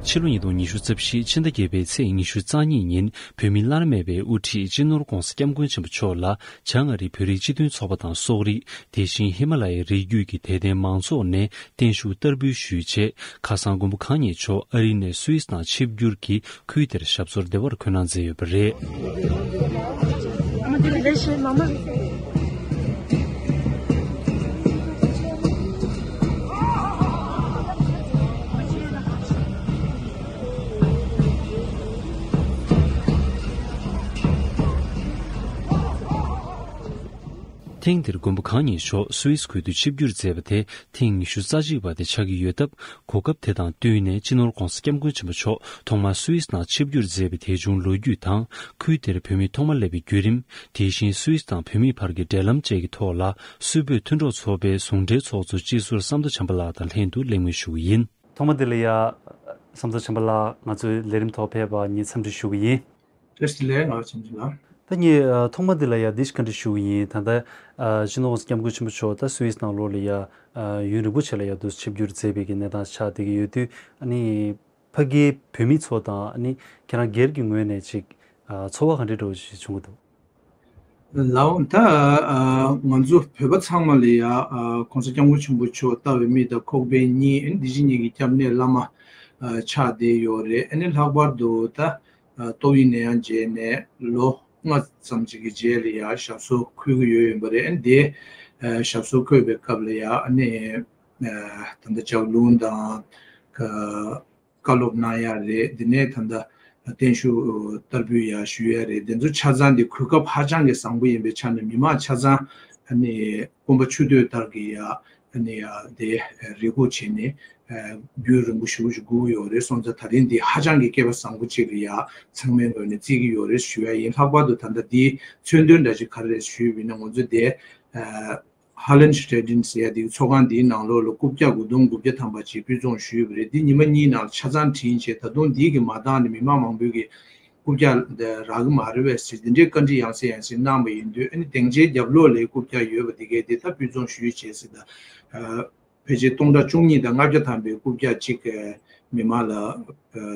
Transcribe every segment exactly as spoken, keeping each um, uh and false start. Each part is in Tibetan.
ཕྱི་ལོ་ཉིས་སྟོང་ཉི་ཤུ་རྩ་བཞི་ཕྱི་ཟླ་བརྒྱད་པའི་ཚེས་ཉི་ཤུ་རྩ་གཉིས་ཉིན་བོད་མི་བླ་ན་མེད་པའི་དབུ་ཁྲིད་སྤྱི་ནོར་༧གོང་ས་༧སྐྱབས་མགོན་ཆེན་པོ་མཆོག་ལ་བྱང་ཨ་རིའི་བོད་རིགས་སྤྱི་མཐུན་ཚོགས་པ་དང་སོག་རིགས། དེ་བཞིན་ཧི་མ་ལ་ཡའི་རི་རྒྱུད་ཀྱི་དད་ལྡན་མང་ཚོགས་ནས་བརྟན་བཞུགས་བསྟར་འབུལ་ཞུས་རྗེས། ཁ་སང་མགོན་པོ་གང་ཉིད་མཆོག་ཨ་རི་ནས་སུད་སི་ནང་ཆིབས་བསྒྱུར་གྱིས་ཁུལ་དེར་ཞབས་སོར་བདེ་བར་འཁོད་གནང་མཛད་ཡོད་པ་རེད། ཐེངས་འདིར་མགོན་པོ་གང་ཉིད་མཆོག་སུད་སི་ཁུལ་དུ་ཆིབས་བསྒྱུར་མཛད་པ་དེ་ཐེངས་ཉི་ཤུ་རྩ་གཅིག་པ་དེ་ཆགས་ཀྱི་ཡོད་སྟབས། གོ་སྐབས་དེ་དང་བསྟུན་ནས་སྤྱི་ནོར་༧གོང་ས་༧སྐྱབས་མགོན་ཆེན་པོ་མཆོག་ཐོག་མར་སུད་སི་ནང་ཆིབས་བསྒྱུར་མཛད་པའི་དེ་བྱུང་ལོ་རྒྱུས་དང་། ཁུལ་དེར་བོད་མི་ཐོག་མར་སླེབས་པའི་བརྒྱུད་རིམ། དེ་བཞིན་སུད་སི་དང་བོད་མིའི་བར་གྱི་འབྲེལ་ལམ་བཅས་ཀྱི་ཐོག་ལ། སུད་བོད་མཐུན་གྲོགས་ཚོགས་པའི་ཟུང་འབྲེལ་ཚོགས་གཙོ་སྤྱི་ཟུར་བསམ་གྲུབ་བྱམས་པ་ལགས་དང་ལྷན་དུ་གླེང་མོལ་ཞུ་གི་ཡིན། ཐོག་མ་དེ་ལ་ཡ། བསམ་གྲུབ་བྱམས་པ་ལགས། ང་ཚོའི་ལས་རིམ་ཐོག་ཕེབས་པར་ངས་འཚམས་འདྲི་ཞུ་གི་ཡིན། བཀྲ་ཤིས་བདེ་ལེགས། ང་བྱམས་ཆེན་ལགས། ད་ངས་ཨ་ཐོག་མ་འདི་ལ་ཡ་འདི་ཞིག་བཀའ་འདྲི་ཞུ་གི་ཡིན། ད་ལྟ་ཨ་སྤྱི་ནོར་༧གོང་ས་༧སྐྱབས་མགོན་ཆེན་པོ་མཆོག་ད་སུད་སི་ནང་ལོགས་ལ་ཡ་ཨ་ཡུན་རིང་པོ་ཞིག་ལ་ཡ་འདུག་ཆིབས་བསྒྱུར་མཛད་པའི་གི་གནས་སྟངས་ཆགས་བསྡད་ཀྱི་ཡོད་དུས། ཨ་ནི་ཕ་གིའི་བོད་མི་ཚོ་དང་ཨ་ནི་ཁྱེད་རང་སྒེར་གྱི་ངོས་ནས་ཅིག་ཨ་ཚོར་བ་ག་འདྲ་འདྲ་བོ་ཞིག་བྱུང་གི་འདུག་ལགས། ད་ཨ་ང་ཚོ་བོད་པ་ཚང་མ་ལ་ཡ་ཨ་༧གོང་ས་༧སྐྱབས་མགོན་ཆེན་པོ་མཆོག་ལྟ་བའི་མིག་དང་ཁོག་པའི་སྙིང་། ཨ་ནི་འདི་བཞིན་ཉིད་ཀྱི་སྐྱབས་གནས་བླ་མ་ཨ་ཆགས་བསྡད་ཡོད་རེད། ཨ་ནི་ལྷག་པར་དུ་ད། ཏོག་དབྱིབས་ནད་ཡམས་རྗེས་ནས་ལོ་ལྔ་ཙམ་ཞིག་གི་རྗེས་ལ་ཡང་ཞབས་སོར་འཁོད་ཀྱི་ཡོད་ཡིན་པ་རེད། ཨ་ནི་དེ་ཞབས་སོར་འཁོད་པའི་སྐབས་ལ་ཡང་ཨ་ནི་ད་ལྟ་ལྗགས་ལུང་དང་བཀའ་སློབ་གནང་ཡ་རེད། དེ་ནས་ད་ལྟ་བརྟན་བཞུགས་བསྟར་འབུལ་ཡང་ཞུ་ཡ་རེད། དེ་ཚོ་ཆ་ཚང་དེ་གོ་སྐབས་ཧ་ཅང་གི་བཟང་པོ་ཡིན་པའི་ཆ་ནས་མི་མང་ཆ་ཚང་ཨ་ནི་སྐོམ་པ་ཆུ་དོད་ལྟར་གྱི་ཡ། ཨ་ནི་ཡ་དེ་རེ་སྒུག་བྱས་ནས་རྒྱུན་རིང་པོ་ཞེ་པོ་ཅིག་སྒུག་ཡོད་རེད། སོང་ཙང་ད་རིང་འདི་ཧ་ཅང་གི་སྐལ་པ་བཟང་པོ་ཅིག་ལ་ཡ་ཚང་མའི་ངོས་ནས་བརྩི་གི་ཡོད་རེད་ཞུ་ཡ་ཡིན། ལྷག་པར་དུ་ད་ལྟ་འདིའི་མཚོན་དོན་འདྲ་ཅིག་ག་རེ་རེད་ཞུས་པ་ཡིན་ན། ང་ཚོ་དེ་ཧ་ལན་སི་ཊེ་ཌིན་ཟེར་ཡ་འདི་ཚོགས་ཁང་འདིའི་ནང་ལོགས་ལ་རྐུབ་བཀྱག་དགུ་སྟོང་དགུ་བརྒྱ་ཐམ་པ་ཅིག་སྤུས་ཚོགས་ཞུས་པ་རེད། འདི་ཉི་མ་གཉིས་ནང་ལ་ཆ་ཚང་བྲིས་བྱས། ད་དུང་འདིའི་གི་མ་འདང་ནས་མི་མང་མང་པོས་གི་རྐུབ་བཀྱག་འདི་རག་གི་མ་རེད་པས་ཟེར་འདི་འདྲའི་བཀའ་འདྲི་ཡང་སེ་ཡང་སེ་གནང་བ་ཡིན་དུས། ཨ་ནི་སྡིངས་ཆའི་རྒྱབ་ལོགས་ལ་རྐུབ་བཀྱག་ཡོད་པ་འདི་གས་འདི་ད་སྤུས་ཚོགས་ཞུས་བྱས་ཟེར། ད་ཕལ་ཆེར་སྟོང་ཕྲག་བཅུ་གཉིས་དང་ལྔ་བརྒྱ་ཐམ་པའི་རྐུབ་བཀྱག་ཅིག་མི་མང་ལ་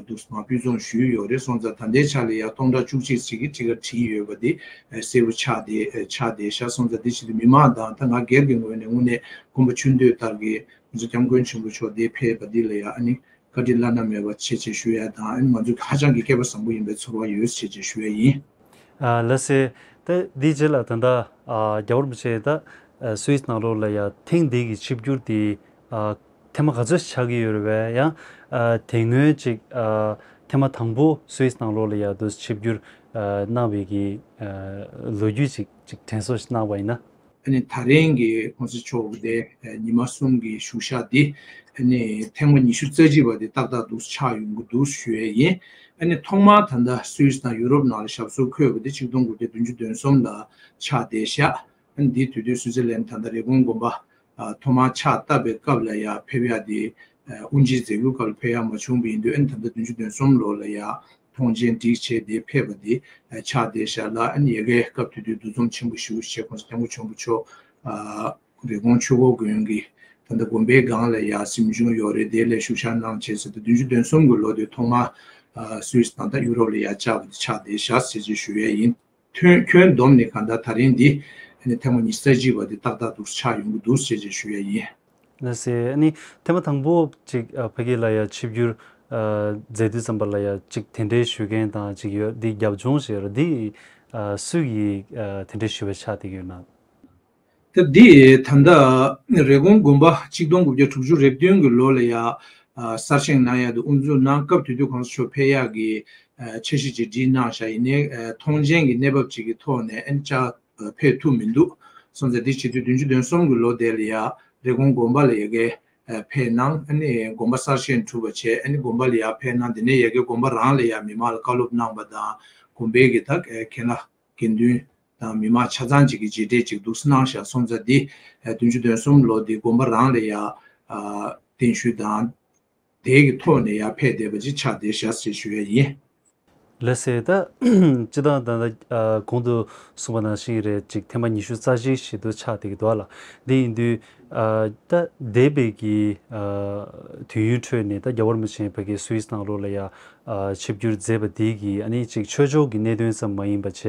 འདུག་སེ་མར་སྤུས་ཚོགས་ཞུས་ཡོད་རེད། སོང་ཙང་ད་ལྟའི་ཆ་ལ་ཡང་སྟོང་ཕྲག་བཅུ་གཅིག་ཅིག་གིས་ཁྲི་ཁར་བྲིས་ཡོད་པ་འདི་གསལ་པོ་ཆགས་བསྡད་ཆགས་བསྡད་ཤག་སོང་ཙང་འདི་ཕྱིར་མི་མང་དང་ད་ང་སྒེར་གྱི་ངོས་ནས་དངོས་གནས་སྐོམ་པ་ཆུ་དོད་ལྟར་གྱི་ང་ཚོ་སྐྱབས་མགོན་ཆེན་པོ་མཆོག་འདིར་ཕེབས་པ་འདི་ལ་ཡང་ཨ་ནི། བཀའ་དྲིན་བླ་ན་མེད་པ་ཆེ་ཆེ་ཞུ་ཡ་དང་། ཨ་ནི་ང་ཚོས་ཧ་ཅང་གི་སྐལ་པ་བཟང་པོ་ཡིན་པའི་ཚོར་བ་ཡོད་ཆེ་ཆེ་ཞུ་ཡ་ཡིན། ཨ་ལགས་སེ། ད་འདིའི་རྗེས་ལ་ད་ལྟ་ཨ་རྒྱལ་བ་རིན་པོ་ཆེ་ད་ཨ་སུད་སི་ནང་ལོགས་ལ་ཡ་ཐེངས་འདི་གི་ཆིབས་བསྒྱུར་འདི་ཨ་ཐེངས་མ་ག་ཚོད་ཆགས་ཀྱི་ཡོད་རེད་པས། ཡང་ཨ་དེ་སྔོན་ཅིག་ཨ་ཐེངས་མ་དང་པོ་སུད་སི་ནང་ལོགས་ལ་ཡ་འདུག་ཆིབས་བསྒྱུར་ཨ་གནང་བའི་གི་ཨ་ལོ་རྒྱུས་ཅིག་ཅིག་དྲན་གསོ་ཞིག་གནང་བ་ཡིན་ན། ཨ་ནི་ད་རིང་གི་༧གོང་ས་མཆོག་གི་དེ་ཉི་མ་གསུམ་གྱི་བཞུགས་ཞག་འདི་ཨ་ནི་ཐེངས་མ་ཉི་ཤུ་རྩ་གཅིག་པ་དེ་ཏག་ཏག་འདུག་ཆགས་ཡོང་གི་འདུག་ཞུ་ཡས་ཡིན། ཨ་ནི་ཐོག་མར་ད་ལྟ་སུད་སི་དང་ཡུ་རོབ་ནང་ལ་ཞབས་སོར་འཁོད་པ་དེ་ཆིག་སྟོང་དགུ་བརྒྱ་བདུན་ཅུ་དོན་གསུམ་ལ་ཆགས་བསྡད་ཤག་ཨ་ནི་འདིའི་དུས་དུས་སུད་སི་ལན་ད་ལྟ་རི་ཀོན་དགོན་པ་ཐོག་མར་ཕྱག་བཏབ་པའི་སྐབས་ལ་ཡ་ཕེབས་ཡ་དེ་དབུ་འབྱེད་མཛད་སྒོའི་སྐབས་ལ་ཕེབས་ཡ་མ་བྱུང་བ་ཡིན་དུས། ཨ་ནི་ད་ལྟ་བདུན་ཅུ་དོན་གསུམ་ལོ་ལ་ཡ། མཐོང་མཆན་བསྒྲིགས་བྱས་ཏེ་ཕེབས་པ་འདི་ཆགས་བསྡད་ཤག་ལ། ཨ་ནི་ཡ་གིའི་སྐབས་དེ་དུས་འདུ་འཛོམས་ཆེན་པོ་ཞེ་པོ་བྱས། ༸གོང་ས་༸སྐྱབས་མགོན་ཆེན་པོ་མཆོག་ཨ་རི་ཀོན་ཆོས་འཁོར་དགོན་གྱི་ད་ལྟ་དགོན་པའི་སྒང་ལ་ཡ་གཟིམ་ཆུང་ཡོད་རེད། དེ་ལ་བཞུགས་ཞག་གནང་བྱས་ཟེར་ཏེ། བདུན་ཅུ་དོན་གསུམ་གྱི་ལོ་དེ་ཐོག་མར་ཨ་སུད་སི་དང་ད་ཡུ་རོབ་ལ་ཡ་བཅར་བ་འདི་ཆགས་བསྡད་ཤག་ཟེར་ཅེས་ཞུ་ཡས་ཡིན། ཁྱོན་ཁྱོན་བསྡོམས་ནས་གང་ལྟར་ད་རིང་འདི་ཨ་ནི་ཐེངས་མ་ཉི་ཤུ་རྩ་གཅིག་པ་འདི་ཏག་ཏག་འདུག་ཆགས་ཡོང་གི་འདུག་ཟེར་ཅེས་ཞུ་ཡས་ཡིན། ལགས་སེ། ཨ་ནི་ཐེངས་མ་དང་པོ་ཅིག་ཨ་ཕ་གི་ལ་ཡ་ཆིབས་བསྒྱུར་ཨ་མཛད་དུས་ཙམ་པ་ལ་ཡ་ཅིག་གདན་འདྲེན་ཞུ་མཁན་དང་ཅིག་ཡོད། འདི་རྒྱབ་ལྗོངས་ཞིག་ཡོད་རེད། འདི་ཨ་སུ་ཡིས་ཨ་གདན་འདྲེན་ཞུ་བ་ཆགས་བསྡད་ཀྱི་ཡོད་ན། ད་འདི་ད་ལྟ་རི་ཀོན་དགོན་པ་ཆིག་སྟོང་དགུ་བརྒྱ་དྲུག་ཅུ་རེ་བདུན་གྱི་ལོ་ལ་ཡ་ཨ་གསར་བཞེངས་གནང་ཡ་དེ་དབུ་འཛུགས་གནང་སྐབས་དེ་དུས་༸གོང་ས་མཆོག་ཕེབས་ཡག་གི་ཨ་འཆར་གཞི་ཅིག་བསྒྲིགས་གནང་བཞག་ཡིན་ནའི། ཨ་ཐོངས་མཆན་གྱི་གནས་བབ་ཅིག་གི་ཐོག་ནས་ཨ་ནི་བཅར་ཨ་ཕེབས་ཐུབ་མི་འདུག་སོང་ཙང་འདི་བྱེད་དུས་བདུན་ཅུ་དོན་གསུམ་གྱི་ལོ་དེ་ལ་ཡ་རི་ཀོན་དགོན་པ་ལ་ཡ་གིར་ཨ་ཕེབས་གནང་། ཨ་ནི་དགོན་པ་གསར་བཞེངས་གྲུབ་པ་བྱས། ཨ་ནི་དགོན་པ་ལ་ཡ་ཕེབས་གནང་། དེ་ནས་ཡ་གིར་དགོན་པ་རང་ལ་ཡ་མི་མང་ལ་བཀའ་སློབ་གནང་བ་དང་། དགོན་པའི་གི་ད་མཁན་བླ་དགེ་འདུན་དང་མི་མང་ཆ་ཚང་ཅིག་གི་མཇལ་འཕྲད་ཅིག་འདུག་སེ་གནང་བཞག་སོང་ཙང་འདི་ཨ་བདུན་ཅུ་དོན་གསུམ་ལོ་འདི་དགོན་པ་རང་ལ་ཡ་ཨ་གདན་ཞུ་དང་དེའི་གི་ཐོག་ནས་ཡར་ཕེབས་བསྡད་པ་ཅིག་ཆགས་བསྡད་ཤག་ཟེར་ཞུ་ཡ་ཡིན། ལགས་སེ། ད་སྤྱིར་བཏང་ད་ལྟ་ཨ་གོང་དུ་གསུངས་པ་ནང་བཞིན་རེད། ཅིག་ཐེངས་མ་ཉི་ཤུ་རྩ་གཅིག་ཞིག་ཏུ་ཆགས་བསྡད་ཀྱི་འདུག་ཨ་ལ། འདི་ཡིན་དུས་ཨ་ད་འདས་པའི་གི་ཨ་དུས་ཡུན་ཁྲོད་ནས་ད་རྒྱལ་བ་རིན་པོ་ཆེ་ཕ་གི་སུད་སི་ནང་ལོགས་ལ་ཡ་ཨ་ཆིབས་བསྒྱུར་མཛད་པ་འདི་གིས་ཨ་ནི་ཅིག་ཆོས་ཕྱོགས་ཀྱི་གནད་དོན་ཙམ་མ་ཡིན་པ་བྱས་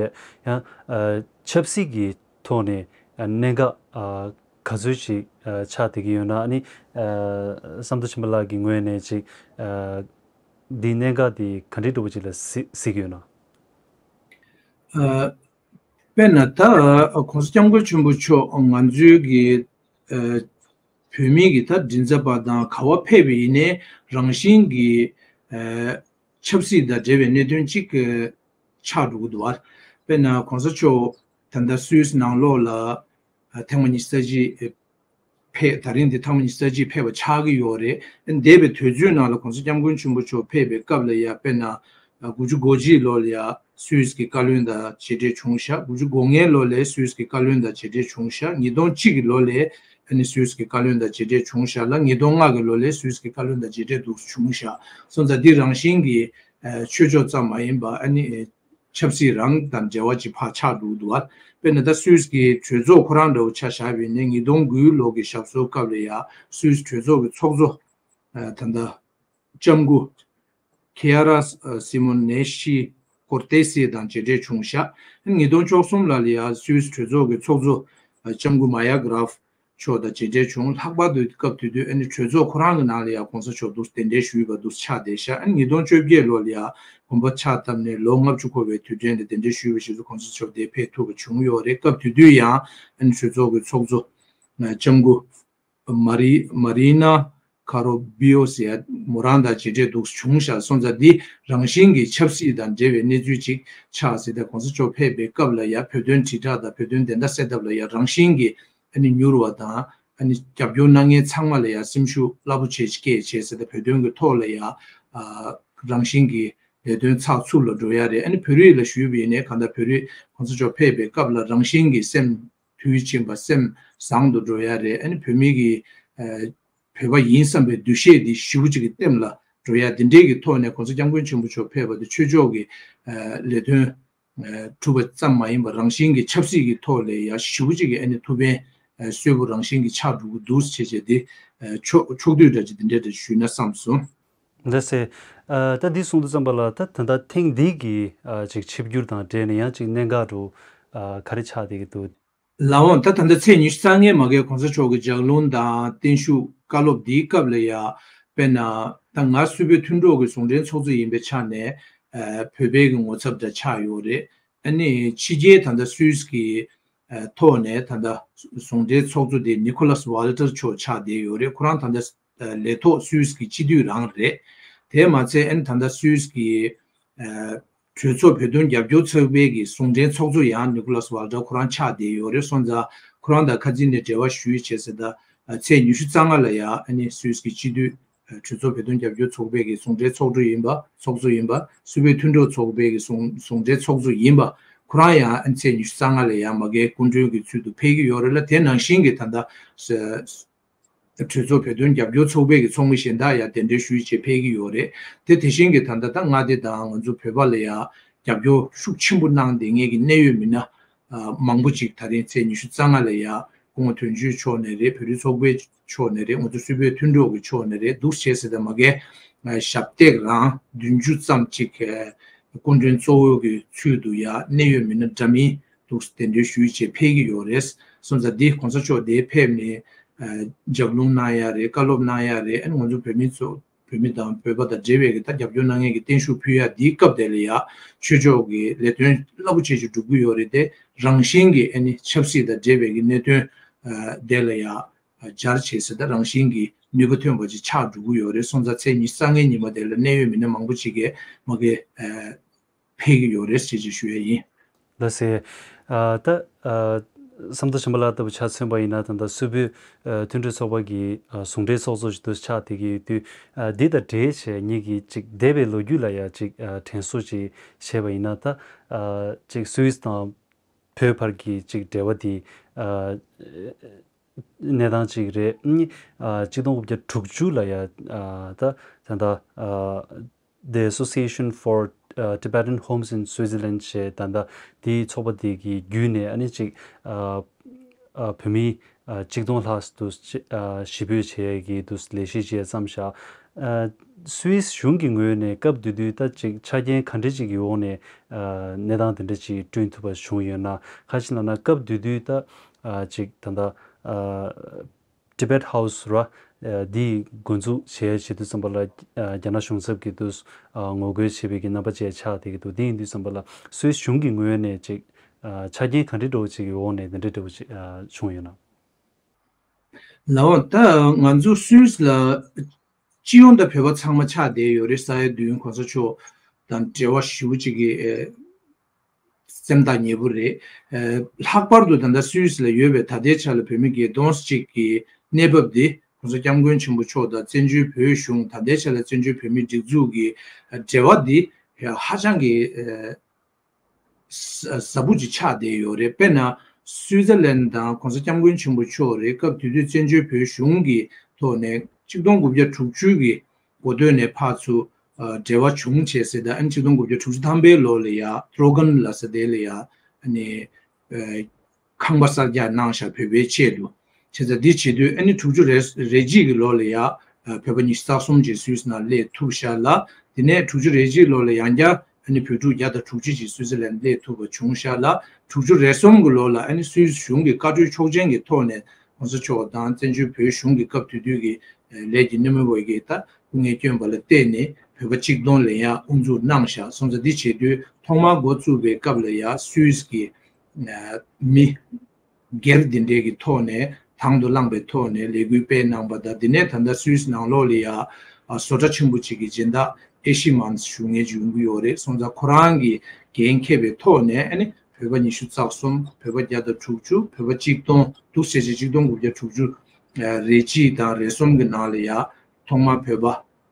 ཡང་ཨ་ཆབ་སྲིད་ཀྱི་ཐོག་ནས་ཨ་གནད་འགག་ཨ་ག་ཚོད་ཅིག་ཨ་ཆགས་བསྡད་ཀྱི་ཡོད་ན། ཨ་ནི་ཨ་བསམ་གྲུབ་ཆོས་འཕེལ་ལགས་ཀྱི་ངོས་ནས་ཅིག་ཨ་འདིའི་གནད་འགག་འདི་ག་འདྲའི་འདྲ་པོ་ཅིག་ལ་གཟིགས་གཟིགས་ཡོད་ན། ཨ་དཔེར་ན་ད་༸གོང་ས་༸སྐྱབས་མགོན་ཆེན་པོ་མཆོག་ང་ཚོའི་གི་ཨ་བོད་མིའི་གི་ད་མགྲིན་ཚབ་པ་དང་ག་པར་ཕེབས་པ་ཡིན་ནའི་རང་བཞིན་གྱི་ཨ་ཆབ་སྲིད་དང་འབྲེལ་བའི་གནད་དོན་གཅིག་ཨ་ཆགས་འགྲོ་གི་འདུག་བ། དཔེར་ན་༸གོང་ས་མཆོག་ད་ལྟ་སུད་སི་ནང་ལོགས་ལ་ཨ་ཐེངས་མ་ཉི་ཤུ་རྩ་གཅིག་ཕེབས། ད་རིང་འདི་ཐེངས་མ་ཉི་ཤུ་རྩ་གཅིག་ཕེབས་པ་ཆགས་ཀྱི་ཡོད་རེད། འདས་པའི་དུས་ཚོད་ནང་ལ་༸གོང་ས་༸སྐྱབས་མགོན་ཆེན་པོ་མཆོག་ཕེབས་པའི་སྐབས་ལ་ཡ་དཔེར་ན་དགུ་བཅུ་གོ་གཅིག་ལོ་ལ་ཡ་སུད་སི་གི་བཀའ་བློན་དང་མཇལ་འཕྲད་བྱུང་ཤག་དགུ་བཅུ་གོ་ལྔའི་ལོ་ལ་སུད་སི་གི་བཀའ་བློན་དང་མཇལ་འཕྲད་བྱུང་ཤག་ཉིས་སྟོང་གཅིག་གི་ལོ་ལ་ཨ་ནི་སུད་སི་གི་བཀའ་བློན་དང་མཇལ་འཕྲད་བྱུང་ཤག་ལ། ཉིས་སྟོང་ལྔ་གི་ལོ་ལ་སུད་སི་གི་བཀའ་བློན་དང་མཇལ་འཕྲད་འདུག་བྱུང་ཤག་སོང་ཙང་འདི་རང་བཞིན་གྱི་ཨ་ཆོས་ཕྱོགས་ཙམ་མ་ཡིན་པ་ཨ་ནི་ཆབ་སྲིད་རང་དང་འབྲེལ་བ་ཅིག་ཕར་ཆགས་འགྲོ་གི་འདུག་བ། དཔེར་ན་ད་སུད་སི་གི་གྲོས་ཚོགས་ཁོ་རང་འདྲ་བོ་ཆ་བཞག་པ་ཡིན་ན་ཉིས་སྟོང་དགུའི་ལོ་གི་ཞབས་སོར་སྐབས་ལ་ཡ་སུད་སི་གྲོས་ཚོགས་ཀྱི་ཚོགས་གཙོ་ཨ་ད་ལྟ་ལྕམ་སྐུ་ཁེ་ཡ་ར་སི་མོན་ནེ་ཤི་ཀོར་ཏེ་སི་དང་མཇལ་འཕྲད་བྱུང་ཤག་ཉིས་སྟོང་བཅུ་གསུམ་ལ་ལ་ཡ་སུད་སི་གྲོས་ཚོགས་ཀྱི་ཚོགས་གཙོ་ཨ་ལྕམ་སྐུ་མ་ཡ་གྷ་རབ་མཆོག་དང་མཇལ་འཕྲད་བྱུང་། ལྷག་པར་དུ་སྐབས་དེ་དུས་ཨ་ནི་གྲོས་ཚོགས་ཁོ་རང་གི་ནང་ལ་ཡང་༸གོང་ས་མཆོག་འདུག་གདན་འདྲེན་ཞུས་པ་འདུག་ཆགས་བསྡད་ཤག་ཨ་ནི་ཉིས་སྟོང་བཅོ་བརྒྱད་ལོ་ལ་ཡང་དགོན་པ་ཕྱག་བཏབ་ནས་ལོ་ལྔ་བཅུ་འཁོར་བའི་དུས་དྲན་དུ་གདན་འདྲེན་ཞུས་པ་ཞིག་ཏུ་༸གོང་ས་མཆོག་དེ་ཕེབས་ཐུབ་པ་བྱུང་ཡོད་རེད། སྐབས་དེ་དུས་ཡང་ཨ་ནི་གྲོས་ཚོགས་ཀྱི་ཚོགས་གཙོ་ལྕམ་སྐུ་མ་རི་མ་རི་ན་ཁ་རོ་བི་ཡོ་ཟེར་ཡ་མོ་རང་དང་མཇལ་འཕྲད་འདུག་བྱུང་ཤག་སོང་ཙང་འདི་རང་བཞིན་གྱི་ཆབ་སྲིད་དང་འབྲེལ་བའི་གནས་ཚུལ་ཅིག་ཆགས་ཟེར་ཏེ་༸གོང་ས་མཆོག་ཕེབས་པའི་སྐབས་ལ་ཡ་བོད་དོན་དྲིལ་བསྒྲགས་དང་བོད་དོན་བདེན་མཐའ་གསལ་ཐབས་ལ་ཡ་རང་བཞིན་གྱི་ཨ་ནི་མྱུར་བ་དང་ཨ་ནི་རྒྱབ་སྐྱོར་གནང་མཁན་ཚང་མ་ལ་ཡ་སེམས་ཤུགས་རླབས་པོ་ཆེ་ཅིག་སྐྱེས་བྱས་ཟེར་ཏེ་བོད་དོན་གྱི་ཐོག་ལ་ཡ་ཨ་རང་བཞིན་གྱི་ལས་དོན་ཚགས་ཚུད་ལ་འགྲོ་ཡ་རེད། ཨ་ནི་བོད་རིགས་ལ་ཞུས་པ་ཡིན་ནའི་གང་ལྟར་བོད་རིགས་༸གོང་ས་མཆོག་ཕེབས་པའི་སྐབས་ལ་རང་བཞིན་གྱི་སེམས་དུལ་ཕྱིན་པ་སེམས་བཟང་དུ་འགྲོ་ཡ་རེད། ཨ་ནི་བོད་མི་གི་ཨ་བོད་པ་ཡིན་བསམ་པའི་འདུ་ཤེས་འདི་ཞེ་པོ་ཅིག་གི་ལྟེམ་ལ་འགྲོ་ཡ་འདི་འདྲའི་གི་ཐོག་ནས་༸གོང་ས་༸སྐྱབས་མགོན་ཆེན་པོ་མཆོག་ཕེབས་པ་དེ་ཆོས་ཕྱོགས་ཀྱི་ཨ་ལས་དོན་ཨ་གྲུབ་པ་ཙམ་མ་ཡིན་པར་རང་བཞིན་གྱི་ཆབ་སྲིད་ཀྱི་ཐོག་ལ་ཡ་ཞེ་པོ་ཅིག་གི་ཨ་ནི་ཐུགས་ཕན་ཨ་གསོས་པོ་རང་བཞིན་གྱི་ཆགས་འགྲོ་གི་འདུག་བྱས་བྱས་ཏེ་ཨ་ཕྱོགས་ཕྱོགས་བསྡུས་འདྲ་ཅིག་འདི་འདྲ་འདྲ་ཞུས་ན་བསམ་སོང་། ལགས་སེ། ཨ་ད་འདི་གསུང་དུས་ཙམ་པ་ལ་ད་ད་ལྟ་ཐེངས་འདི་གི་ཨ་ཅིག་ཆིབས་བསྒྱུར་དང་འབྲེལ་ནས་ཡང་ཅིག་གནད་འགག་འདྲ་ཨ་ག་རེ་ཆགས་བསྡད་ཀྱི་འདུག་ལགས་འོང་། ད་ད་ལྟ་ཚེས་ཉི་ཤུ་རྩ་ལྔའི་མ་གི་༸གོང་ས་མཆོག་གི་ལྗགས་ལུང་དང་བརྟན་བཞུགས་བཀའ་སློབ་འདིའི་སྐབས་ལ་ཡ་དཔེར་ན་ད་ང་སུད་བོད་མཐུན་གྲོགས་ཀྱི་ཟུང་འབྲེལ་ཚོགས་གཙོ་ཡིན་པའི་ཆ་ནས་ཨ་བོད་པའི་གི་ངོ་ཚབ་འདྲ་ཆགས་ཡོད་རེད། ཨ་ནི་ཕྱི་རྒྱལ་ད་ལྟ་སུད་སི་གི་ཨ་ཐོག་ནས་ད་ལྟ་ཟུང་འབྲེལ་ཚོགས་གཙོ་དེ་ནི་ཁོ་ལཱས་ཝལ་ཏར་མཆོག་ཆགས་བསྡད་ཡོད་རེད། ཁོ་རང་ད་ལྟ་ཨ་ལས་ཐོག་སུད་སི་གི་སྤྱི་འཐུས་རང་རེད། དེས་མ་ཚད་ཨ་ནི་ད་ལྟ་སུད་སི་གི་ཨ་གྲོས་ཚོགས་བོད་དོན་རྒྱབ་སྐྱོར་ཚོགས་པའི་གི་ཟུང་འབྲེལ་ཚོགས་གཙོ་ཡང་ནི་ཁོ་ལཱས་ཝལ་ཏར་ཁོ་རང་ཆགས་བསྡད་ཡོད་རེད། སོང་ཙང་ཁོ་རང་དང་ཁ་རྩང་ནས་འབྲེལ་བ་ཞུས་བྱས་ཟེར་ད་ཨ་ཚེས་ཉི་ཤུ་རྩ་ལྔ་ལ་ཡང་ཨ་ནི་སུད་སི་གི་སྤྱི་འཐུས་ཨ་གྲོས་ཚོགས་བོད་དོན་རྒྱབ་སྐྱོར་ཚོགས་པའི་གི་ཟུང་འབྲེལ་ཚོགས་གཙོ་ཡིན་པ་ཚོགས་གཙོ་ཡིན་པ་སུད་བོད་མཐུན་གྲོགས་ཚོགས་པའི་གི་ཟུང་ཟུང་འབྲེལ་ཚོགས་གཙོ་ཡིན་པ་ཁོ་རང་ཡང་ཨ་ནི་ཚེས་ཉི་ཤུ་རྩ་ལྔ་ལ་ཡང་མ་གིའི་སྐུ་མགྲོན་གྱི་ཚུལ་དུ་ཕེབས་ཀྱི་ཡོད་རེད་ལ། དེ་ནང་བཞིན་གྱི་ད་ལྟ་ས་གྲོས་ཚོགས་བོད་དོན་རྒྱབ་སྐྱོར་ཚོགས་པའི་གི་ཚོགས་མི་གཞན་དག་ཡང་གདན་འདྲེན་ཞུས་བྱས་ཕེབས་ཀྱི་ཡོད་རེད། དེ་དེ་བཞིན་གྱི་ད་ལྟ་ད་མངའ་སྡེ་དང་ང་ཚོ་བོད་པ་ལ་ཡང་རྒྱབ་སྐྱོར་ཤུགས་ཆེན་པོ་གནང་བསྡད་མཁན་གྱི་གནད་ཡོད་མི་སྣ་ཨ་མང་པོ་ཅིག་ད་རིང་ཚེས་ཉི་ཤུ་རྩ་ལྔ་ལ་ཡང་སྐུ་ངོ་དོན་གཅོད་མཆོག་ནས་རེད། བོད་རིགས་ཚོགས་པའི་མཆོག་ནས་རེད། ང་ཚོ་སུད་བོད་མཐུན་གྲོགས་ཀྱི་ཕྱོགས་ནས་རེད། འདུག་བྱས་ཟེར་ད་མ་གིའི་ཨ་ཞབས་སྟེགས་རང་བདུན་ཅུ་ཙམ་ཅིག་ཨ་སྐུ་མགྲོན་གཙོ་བོ་གི་ཚུལ་དུ་ཡང་གནད་ཡོད་མི་སྣ་འདྲ་མིན་འདུག་གདན་འདྲེན་ཞུས་བྱས་ཕེབས་ཀྱི་ཡོད་རེད། སོང་ཙང་འདི་༸གོང་ས་མཆོག་འདིར་ཕེབས་ནས་ཨ་ལྗགས་ལུང་གནང་ཡ་རེད། བཀའ་སློབ་གནང་ཡ་རེད། ཨ་ནི་ང་ཚོ་བོད་མི་ཚོ་བོད་མི་དང་བོད་པ་དང་འབྲེལ་བའི་གི་ད་རྒྱབ་སྐྱོར་གནང་མཁན་གྱི་བརྟན་བཞུགས་ཕུལ་ཡ་འདིའི་སྐབས་དེ་ལ་ཡ་ཆོས་ཕྱོགས་ཀྱི་ལས་དོན་རླབས་པོ་ཆེ་ཞིག་སྒྲུབ་ཀྱི་ཡོད་རེད་དེ། རང་བཞིན་གྱི་ཨ་ནི་ཆབ་སྲིད་དང་འབྲེལ་བའི་གི་གནད་དོན་ཨ་དེ་ལ་ཡ་སྦྱར་བྱས་ཟེར་ད་རང་བཞིན་གྱི་ནུས་པ་ཐོན་པ་ཅིག་ཆགས་འགྲོ་གི་ཡོད་རེད། སོང་ཙང་ཚེས་ཉི་ཤུ་རྩ་ལྔའི་ཉི་མ་དེ་ལ་གནད་ཡོད་མི་སྣ་མང་པོ་ཅིག་གིས་མ་གི་ཨ་ཕེབས་ཀྱི་ཡོད་རེད་ཅེས་ཅིག་ཞུ་ཡ་ཡིན། ལགས་སེ། ཨ་ད་ཨ་བསམ་གཏན་ཆེན་པོ་ལགས་ལྟ་བུ་ཆ་མཚོན་པ་ཡིན་ན་ད་ལྟ་སུད་བོད་ཨ་མཐུན་གྲོས་ཚོགས་པ་གི་ཨ་ཟུང་འབྲེལ་ཚོགས་གཙོ་ཞིག་ཏུ་ཆགས་བསྡད་ཀྱི་ཡོད་དུས། ཨ་འདི་དང་འབྲེལ་བྱས་ངེད་ཀྱིས་ཅིག་འདས་པའི་ལོ་རྒྱུས་ལ་ཡ་ཅིག་ཨ་དྲན་གསོ་ཅིག་བྱས་པ་ཡིན་ན། ད་ཨ་ཅིག་སུད་སི་དང་བོད་བར་གྱི་ཅིག་འབྲེལ་བ་འདི་ཨ་གནས་སྟངས་ཅིག་རེད། ཨ་གཅིག་སྟོང་དགུ་བརྒྱ་དྲུག་ཅུ་ལ་ཡ་ཨ་ད་ད་ལྟ་ཨ་The Association for ཨ་Tibetan Homes in Switzerland ཞེས་ད་ལྟ་དེའི་ཚོགས་པ་དེ་གི་བརྒྱུད་ནས་ཨ་ནི་ཅིག་ཨ་ཨ་བོད་མི་ཨ་གཅིག་སྟོང་ལྷག་འདུག་ཅེས་ཨ་ཞི་འབོད་བྱེད་ཡས་ཀྱི་འདུག་ལས་གཞི་ཅིག་བརྩམས་བཞག་ཨ་སུད་སི་གཞུང་གི་ངོས་ནས་སྐབས་དེ་དུས་ད་ཅིག་ཆ་རྐྱེན་ག་འདྲ་ཅིག་གི་འོག་ནས་ཨ་གནས་སྟངས་དེ་འདྲ་ཅིག་བསྐྲུན་ཐུབ་པ་བྱུང་ཡོད་ན། ཁ་ཅིག་ལབ་ན་སྐབས་དེ་དུས་ད་ཨ་ཅིག་ད་ལྟ་ཨ་Tibet House ར་ཨ་འདི་འགོ་འཛུགས་བྱས་བྱེད་དུས་ཙམ་པ་ལ་ཨ་རྒྱ་ནག་གཞུང་ཚབ་ཀྱིས་དུས་ཨ་ངོ་རྒོལ་བྱེད་པའི་གི་རྣམ་པ་བཅས་ཆགས་བསྡད་ཀྱི་འདུག་དེ་ཡིན་དུས་ཙམ་པ་ལ་སུད་སི་གཞུང་གི་ངོས་ནས་ཅིག་ཨ་ཆ་རྐྱེན་ག་འདྲ་འདྲ་བོ་ཅིག་གི་འོག་ནས་དེ་འདྲ་འདྲ་བོ་ཅིག་ཨ་བྱུང་ཡོད་ན། ལའོ། ད་ང་ཚོ་སུད་སི་ལ་སྤྱི་ཡོངས་ད་བོད་པ་ཚང་མ་ཆགས་བསྡད་ཡོད་རེད། ས་ཡ་བདུན་གོང་ས་མཆོག་དང་འབྲེལ་བ་ཞེ་པོ་ཅིག་གི་ཨེ་སེམས་ཐག་ཉེ་པོ་རེད། ཨེ་ལྷག་པར་དུ་ད་ལྟ་སུད་སི་ལ་ཡོད་པའི་ད་ལྟའི་ཆ་ལ་བོད་མི་བརྒྱད་སྟོང་ཅིག་གི་གནས་བབ་འདི་གོང་ས་སྐྱབས་མགོན་ཆེན་པོ་མཆོག་དང་བཙན་བྱོལ་བོད་གཞུང་ད་ལྟའི་ཆ་ལ་བཙན་བྱོལ་བོད་མིའི་སྒྲིག་འཛུགས་ཀྱི་འབྲེལ་བ་འདི་ཧ་ཅང་གི་ཨེ་ཟབ་པོ་ཅིག་ཆགས་བསྡད་ཡོད་རེད། དཔེར་ན་སུའི་ཙར་ལན་དང་གོང་ས་སྐྱབས་མགོན་ཆེན་པོ་མཆོག་རེད། སྐབས་དེ་དུས་བཙན་བྱོལ་བོད་གཞུང་གི་ཐོག་ནས་ཆིག་སྟོང་དགུ་བརྒྱ་དྲུག་ཅུ་གི་འགོ་སྟོད་ནས་ཕར་ཚུར་འབྲེལ་བ་བྱུང་བྱས་ཟེར། ད་ཨ་ནི་ཆིག་སྟོང་དགུ་བརྒྱ་དྲུག་ཅུ་ཐམ་པའི་ལོ་ལ་ཡ་ཏྲོ་གན་ལ་ཟེར་དེ་ལ་ཡ་ཨ་ནི་ཁང་པ་གསར་རྒྱག་གནང་ཤག་བོད་པའི་ཆེད་དུ། བྱས་ཙང་འདི་བྱེད་དུས་ཨ་ནི་དྲུག་ཅུ་རེ་རེ་གཅིག་གི་ལོ་ལ་ཡ་བོད་པ་ཉི་ཤུ་རྩ་གསུམ་ཅིག་སུད་སི་ནང་སླེབས་ཐུབ་ཤག་ལ། དེ་ནས་དྲུག་ཅུ་རེ་གཅིག་ལོ་ལ་ཡང་བསྐྱར་ཨ་ནི་བོད་ཕྲུག་བརྒྱ་དང་དྲུག་ཅུ་ཅིག་སུད་སི་ལན་སླེབས་ཐུབ་པ་བྱུང་ཤག་ལ། དྲུག་ཅུ་རེ་གསུམ་གི་ལོ་ལ་ཨ་ནི་སུད་སི་གཞུང་གི་བཀའ་འཁྲོལ་ཆོག་མཆན་གྱི་ཐོག་ནས་གོང་ས་མཆོག་དང་བཙན་བྱོལ་བོད་གཞུང་གི་སྐབས་དེ་དུས་ཀྱི་ལས་ཀྱི་སྣེ་མོ་བ་གི་ད་སྐུ་ངལ་བསྐྱོན་པ་ལ་བརྟེན་ནས་བོད་པ་གཅིག་སྟོང་ལ་ཡང་དབུ་འཛུགས་གནང་ཤག་སོང་ཙང་འདི་བྱེད་དུས་ཐོག་མར་འགོ་བཙུགས་པའི་སྐབས་ལ་ཡང་སུད་སི་གི་མི་སྒེར་འདི་འདྲའི་གི་ཐོག་ནས་དང་དུ་བླངས་པའི་ཐོག་ནས་ལས་འགུལ་སྤེལ་གནང་པ་དང་། འདི་ནས་ད་ལྟ་སུད་སི་ནང་ལོགས་ལ་ཡ་ཨ་བཟོ་གྲྭ་ཆེན་པོ་གཅིག་གི་སྦྱིན་བདག་ཨེ་ཤི་མཱན་ཞུ་མཁན་ཅིག་ཡོང་གི་ཡོད་རེད། སོང་ཙང་ཁོ་རང་གི་འགན་འཁྱེར་བའི་ཐོག་ནས་ཨ་ནི་བོད་པ་ཉི་ཤུ་རྩ་གསུམ། བོད་པ་བརྒྱ་དང་དྲུག་ཅུ། བོད་པ་གཅིག་སྟོང་འདུག་བྱས་རྗེས་གཅིག་སྟོང་དགུ་བརྒྱ་དྲུག་ཅུ་རེ་གཅིག་དང་རེ་གསུམ་གི་ནང་ལ་ཡ་ཐོག་མར་བོད་པ་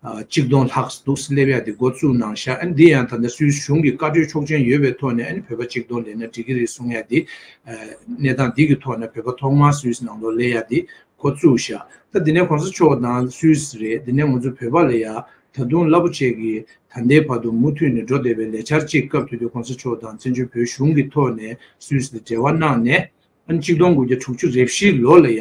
ཨ་གཅིག་སྟོང་ལྷག་འདུག་སླེབས་ཡ་དེ་འགོ་བཙུགས་གནང་ཤག་ཨ་ནི་འདི་ཡང་ད་ལྟ་སུད་སི་གཞུང་གི་བཀའ་འཁྲོལ་ཆོག་མཆན་ཡོད་པའི་ཐོག་ནས་ཨ་ནི་བོད་པ་གཅིག་སྟོང་སླེབས་ན་འགྲིག་གི་རེད་གསུང་ཡ་དེ་ཨ་གནས་སྟངས་འདི་གི་ཐོག་ནས་བོད་པ་ཐོག་མར་སུད་སི་ནང་ལོགས་སླེབས་ཡ་དེ་འགོ་བཙུགས་ཤག་ད་འདི་ནས་གོང་ས་མཆོག་དང་སུད་སི་རེད། འདི་ནས་ང་ཚོ་བོད་པ་ལ་ཡ་ད་དུང་རླབས་པོ་ཆེ་གི་ད་ལྟའི་བར་དུ་མུ་མཐུད་ནས་འགྲོ་བསྡད་པའི་ལས་འཆར་གཅིག་སྐབས་དེ་དུས་གོང་ས་མཆོག་དང་བཙན་བྱོལ་བོད་གཞུང་གི་ཐོག་ནས་སུད་སི་དང་འབྲེལ་བ་གནང་ནས། ཨ་ནི་གཅིག་སྟོང་དགུ་བརྒྱ་དྲུག་ཅུ་རེ་བཞི་ལོ་ལ་ཡ་ད་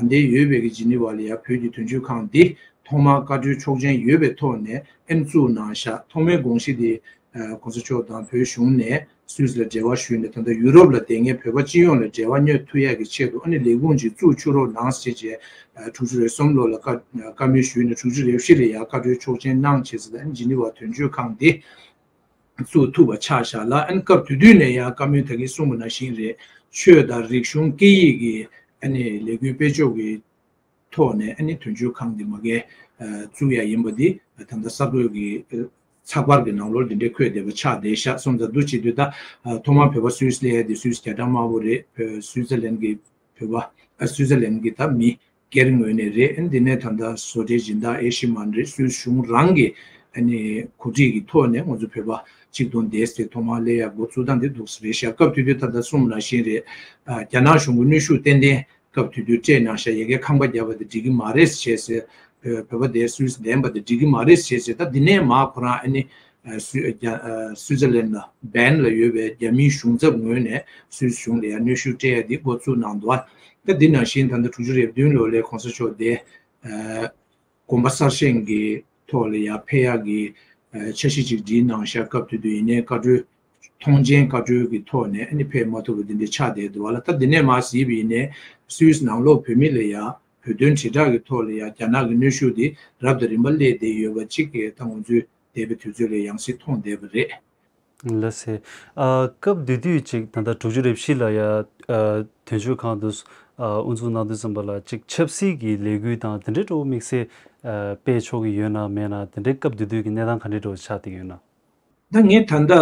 ལྟའི་ཡོད་པའི་གི་ཇི་ནི་ཝ་ལ་ཡ་བོད་ཀྱི་དོན་གཅོད་ཁང་འདི་ཐོག་མར་བཀའ་འཁྲོལ་ཆོག་མཆན་ཡོད་པའི་ཐོག་ནས་ཨ་ནི་བཙུགས་གནང་ཤག་ཐོག་མའི་དགོངས་གཞི་འདི་ཨ་གོང་ས་མཆོག་དང་བོད་གཞུང་ནས་སུད་སི་ལ་འབྲེལ་བ་ཞུས་ནས། ད་ལྟ་ཡུ་རོབ་ལ་བསྡད་མཁན་བོད་པ་སྤྱི་ཡོངས་ལ་འབྲེལ་བ་གནོན་ཐུབ་ཡག་གི་ཆེད་དུ་ཨ་ནི་ལས་ཁུངས་ཅིག་བཙུགས་ཆོག་རོགས་གནང་ཟེར་བྱས་ཨ་དྲུག་ཅུ་རེ་གསུམ་ལོ་ལ་བཀའ་བཀའ་མོལ་ཞུས་ནས་དྲུག་ཅུ་རེ་བཞི་ལ་ཡ་བཀའ་འཁྲོལ་ཆོག་མཆན་གནང་བྱས་ཟེར། ཨ་ནི་ཇི་ནི་ཝ་དོན་གཅོད་ཁང་འདི་བཙུགས་ཐུབ་པ་ཆགས་བཞག་ལ། ཨ་ནི་སྐབས་དེ་དུས་ནས་ཡང་བཀའ་མོལ་ད་གིན་གསུངས་པ་ནང་བཞིན་རེད། ཆོས་དང་རིག་གཞུང་སྐད་ཡིག་གི་ཨ་ནི་ལས་འགུལ་སྤེལ་ཕྱོགས་ཀྱི་ཐོག་ནས་ཨ་ནི་དོན་གཅོད་ཁང་འདི་མ་གི་ཨ་བཙུགས་ཡ་ཡིན་པ་འདི་ད་ལྟ་གསར་འགོད་ཀྱི་ཨ་ཚགས་པར་གྱི་ནང་ལོགས་འདི་འདྲའི་འཁོད་བསྡད་པ་ཆགས་བསྡད་ཤག་སོང་ཙང་འདུག་བྱེད་དུས་ད་ཨ་ཐོག་མར་བོད་པ་སུད་སི་སླེབས་ཡ་འདི་སུད་སི་རྒྱ་གྲམ་དམར་པོ་རེད། བོད་སུད་ཙར་ལན་གྱི་བོད་པ་ཨ་སུད་ཙར་ལན་གྱི་ད་མི་སྒེར་ངོས་ནས་རེད། ཨ་ནི་འདི་ནས་ད་ལྟ་བཟོ་གྲྭའི་སྦྱིན་བདག་ཨེ་ཤི་མཱན་རེད། སུད་སི་གཞུང་རང་གི་ཨ་ནི་གོ་སྒྲིག་གི་ཐོག་ནས་ང་ཚོ་བོད་པ་གཅིག་སྟོང་བསྡད་དེ་ཐོག་མར་སླེབས་ཡ་འགོ་བཙུགས་སྟངས་འདི་འདུག་སེ་རེད་ཤག་སྐབས་དེ་དུས་ད་ལྟ་གསུངས་པ་ནང་བཞིན་རེད། ཨ་རྒྱ་ནག་གཞུང་གི་གནོན་ཤུགས་ཏན་ཏན་སྐབས་དེ་དུས་སྤྲད་གནང་ཤག་ཡ་གིའི་ཁང་པ་བརྒྱབ་པ་དེ་འགྲིག་གི་མ་རེད་ཟེར་བྱས་ཟེར། བོད་པ་དེ་སུད་སི་བསྡད་པ་དེ་འགྲིག་གི་མ་རེད་ཟེར་ཟེར། ད་འདི་ནས་མར་ཁོ་རང་ཨ་ནི་ཨ་སུད་རྒྱ་ཨ་སུད་ཙར་ལན་ལ་བན་ལ་ཡོད་པའི་རྒྱ་མིའི་གཞུང་ཚབ་ངོས་ནས་སུད་སི་གཞུང་ལ་ཡང་གནོན་ཤུགས་སྤྲད་ཡ་འདི་འགོ་བཙུགས་གནང་འདུག་ད་འདི་ནང་བཞིན་ད་ལྟ་དྲུག་ཅུ་རེ་བདུན་ལོ་ལ་གོང་ས་མཆོག་དེ་ཨ་དགོན་པ་གསར་བཞེངས་ཀྱི་ཐོག་ལ་ཡང་ཕེབས་ཡག་གི་ཨ་འཆར་གཞི་ཅིག་བསྒྲིགས་གནང་ཤག་སྐབས་དེ་དུས་ཡིན་ནའི་བཀའ་འཁྲོལ་ཐོངས་མཆན་བཀའ་འཁྲོལ་གྱི་ཐོག་ནས་ཨ་ནི་ཕེབས་མ་ཐུབ་པ་འདི་འདྲ་ཆགས་བསྡད་འདུག་བ་ལ། ད་འདི་ནས་མར་གཟིགས་པ་ཡིན་ནའི་སུད་སི་ནང་ལོགས་བོད་མི་ལ་ཡང་བོད་དོན་དྲིལ་བསྒྲགས་ཀྱི་ཐོག་ལ་ཡང་རྒྱ་ནག་གི་གནོན་ཤུགས་འདི་རབ་དང་རིམ་པ་སླེབས་བསྡད་ཡོད་པ་གཅིག་གིས་ད་ང་ཚོས་འདས་པའི་དུས་ཚོད་ལ་ཡང་སེ་མཐོང་བསྡད་པ་རེད། ལགས་སེ། ཨ་སྐབས་དེ་དུས་ཅིག་ད་ལྟ་དྲུག་ཅུ་རེ་བཞི་ལ་ཡ་ཨ་དོན་གཅོད་ཁང་དུ་ཨ་དབུ་འཛུགས་གནང་དུས་ཙམ་པ་ལ་ཅིག་ཆབ་སྲིད་ཀྱི་ལས་འགུལ་དང་དེ་འདྲའི་འདྲ་བོ་དམིགས་བསལ་ཨ་སྤེལ་ཆོག་གི་ཡོད་ན་མེད་ན། དེ་འདྲའི་སྐབས་དེ་དུས་ཀྱི་གནས་སྟངས་ག་འདྲའི་འདྲ་བོ་ཆགས་བསྡད་ཡོད་ན། ད་ངས་ད་ལྟ་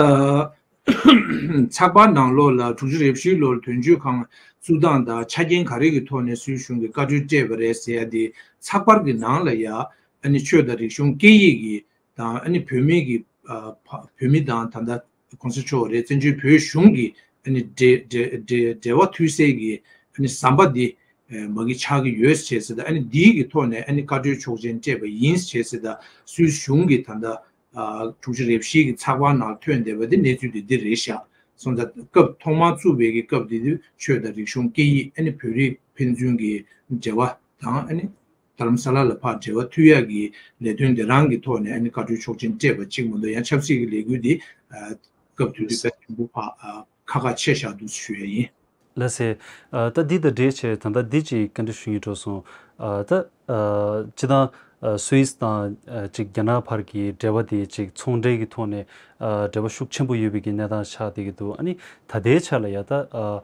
ཚགས་པར་ནང་ལོགས་ལ་དྲུག་ཅུ་རེ་བཞི་ལོར་དོན་གཅོད་ཁང་བཙུགས་སྟངས་དང་ཆ་རྐྱེན་ག་རེ་གི་ཐོག་ནས་སུད་སི་གཞུང་གིས་བཀའ་འཁྲོལ་སྤྲད་པ་རེད་ཟེར་ཡ་དེ་ཚགས་པར་གྱི་ནང་ལ་ཡ་ཨ་ནི་ཆོས་དང་རིག་གཞུང་སྐད་ཡིག་གི་དང་ཨ་ནི་བོད་མི་གི་ཨ་བ་བོད་མི་དང་ད་ལྟ་གོང་ས་མཆོག་རེད། བཙན་བྱོལ་བོད་གཞུང་གི་ཨ་ནི་འབྲེལ་འབྲེལ་འབྲེལ་འབྲེལ་བ་མཐུད་སའི་གི་ཨ་ནི་ཟམ་པ་འདི་ཨ་མ་གི་ཆགས་ཀྱི་ཡོད་ཟེར་ཟེར། ད་ཨ་ནི་འདིའི་གི་ཐོག་ནས་ཨ་ནི་བཀའ་འཁྲོལ་ཆོག་མཆན་སྤྲད་པ་ཡིན་ཟེར་ཟེར། ད་སུད་སི་གཞུང་གི་ད་ལྟ་ ཨ་དྲུག་ཅུ་རེ་བཞི་གི་ཚགས་པར་ནང་ཐོན་བསྡད་པ་དེ་གནས་ཚུལ་དེ་འདི་རེད་ཤག་སོང་ཙང་སྐབས་ཐོག་མར་བཙུགས་པའི་གི་སྐབས་དེ་དུས་ཆོས་དང་རིག་གཞུང་སྐད་ཡིག་ཨ་ནི་བོད་རིགས་ཕན་ཚུན་གྱི་འབྲེལ་བ་དང་ཨ་ནི་རྡ་རམ་ས་ལ་ལ་ཕར་འབྲེལ་བ་མཐུད་ཡག་གི་ལས་དོན་དེ་རང་གི་ཐོག་ནས་ཨ་ནི་བཀའ་འཁྲོལ་ཆོག་མཆན་སྤྲད་པ་གཅིག་མ་གཏོགས་ཡང་ཆབ་སྲིད་ཀྱི་ལས་འགུལ་འདི་ཨ་སྐབས་དེ་དུས་དཔེ་དུམ་བུ་ཕར་ཨ་ཁ་ཁ་ཕྱེ་བཞག་འདུག་ཞུ་ཡ་ཡིན། ལགས་སེ། ཨ་ད་འདི་དང་འབྲེལ་བྱས་ད་ལྟ་འདི་ཅིག་བཀའ་འདྲི་ཞུ་སྙིང་འདོད་སོང་། ཨ་ད་ཨ་སྤྱིར་བཏང་ཨ་སུད་སི་དང་ཨ་ཅིག་རྒྱ་ནག་བར་གྱི་འབྲེལ་བ་དེ་ཅིག་ཚོང་འབྲེལ་གྱི་ཐོག་ནས་ཨ་འབྲེལ་བ་ཤུགས་ཆེན་པོ་ཡོད་པའི་གི་གནས་སྟངས་ཆགས་བསྡད་ཀྱི་འདུག་ཨ་ནི་ད་ལྟའི་ཆ་ལ་ཡ་ད་ཨ་